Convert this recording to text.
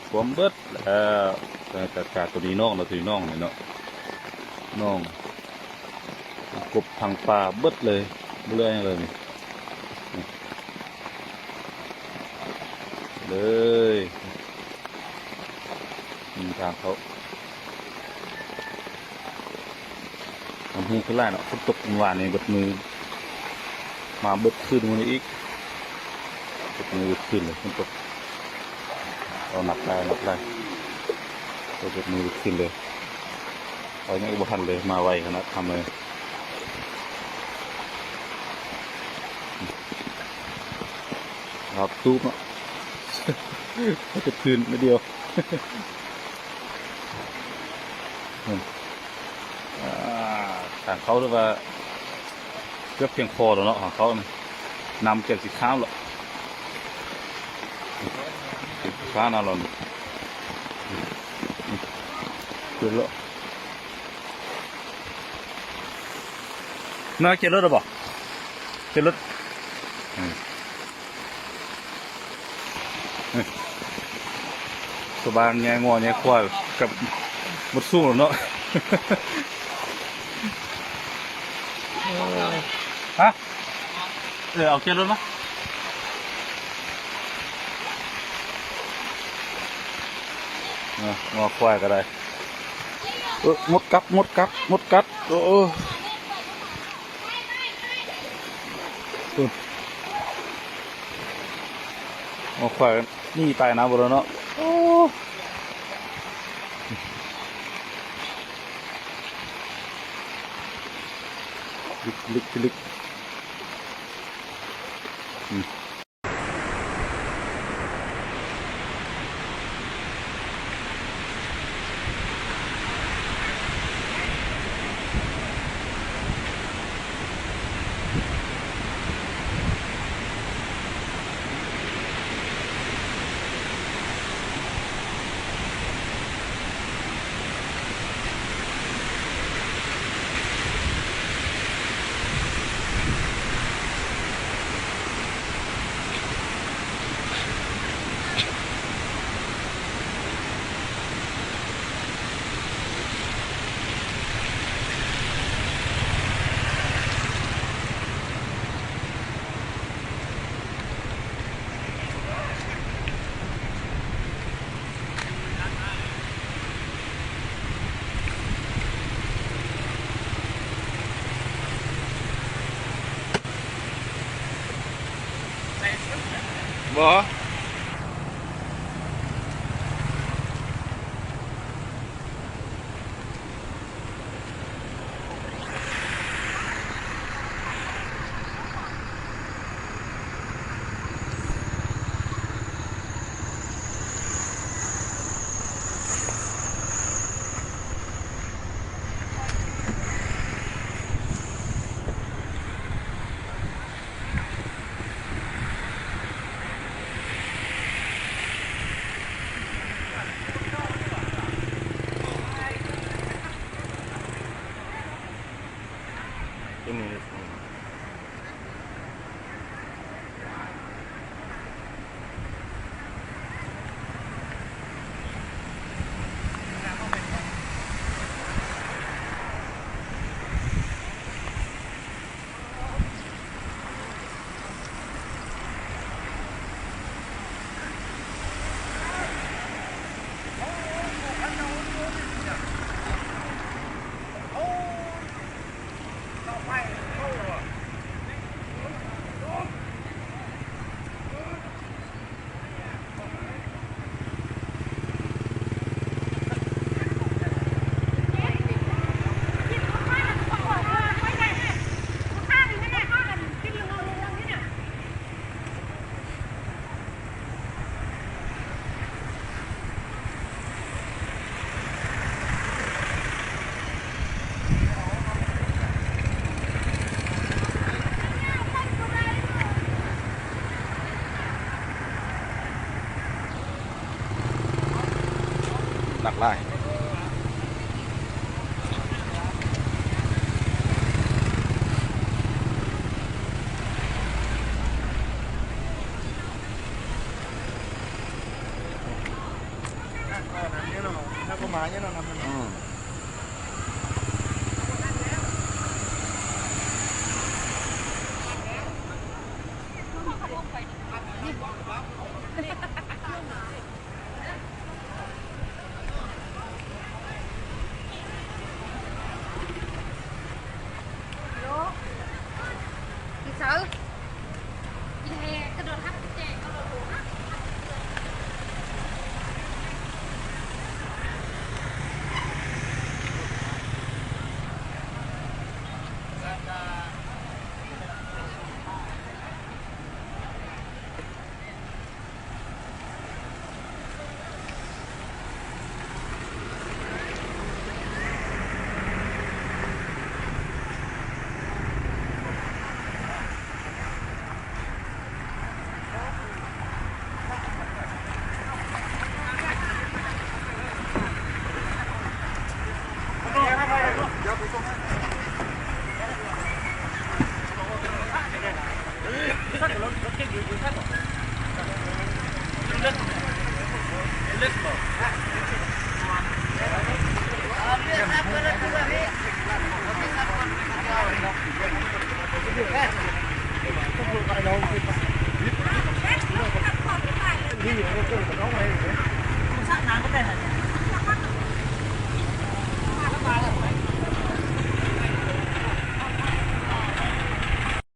ຖ້ວມເບິດແລ້ວ. ແຕ່ກາຕົວນີ້ນ້ອງເນາະ ຕົວນີ້ນ້ອງນີ້ເນາະ ນ້ອງ ກົບທັງປ່າເບິດເລີຍ ບໍ່ເຫຼືອຫຍັງເລີຍນີ້. ເລີຍ ນີ້ທາງເຂົ້າ. ນ້ຳຮຸງຂຶ້ນຫຼາຍເນາະ ຝົນຕົກມື້ວານນີ້ເບິດມື້ ມາເບິດຄືນມື້ນີ້ອີກ ເບິດມື້ເບິດຄືນເລີຍຝົນຕົກ. ເອົາໜັກຫຼາຍ ໜັກຫຼາຍ ເບິດມື້ເບິດຄືນເລີຍ. ເອົາຫຍັງບໍ່ທັນເລີຍ ມາໄວຂະໜາດ ທຳເລີຍ. ຮອບຕູບເນາະ ເຮັດຄືນມື້ດຽວ. ອ່າ ທາງເຂົ້າຖືວ່າເກືອບພຽງພໍແລ້ວເນາະ ທາງເຂົ້ານະ ນ້ຳເກືອບຊິຂ້າມແລ້ວ ຂ້າມແລ້ວ ຂຶ້ນແລ້ວ. ນ້ອຍ ເຂັບລົດແລ້ວບໍ່? ເຂັບລົດ ອືມ ຊາວບ້ານແຍ່ງົວແຍ່ຄວາຍກັບໝົດສູງແລ້ວເນາະ. ຮະ? ເອີ ເອົາເຂັບລົດມາ ງົວຄວາຍກໍໄດ້. ເອີ ໝົດກັບ ໝົດກັບ ໝົດກັບ ໂອ້. ໂອ້ ຂ້ອຍໜີຕາຍນ້ຳບໍ່ໄດ້ເນາະ. ໂອ້ ລິກ ລິກ ລິກ ອືມ. ບໍ່. ໜັກຫຼາຍ. ໝາຢູ່ເນາະ ນຳມັນ ອືມ ໂລ ກິນເຊົ້າ ກິນແຮງ ກະໂດດຮັບແຈງ ກະໂດດໂທຫາ.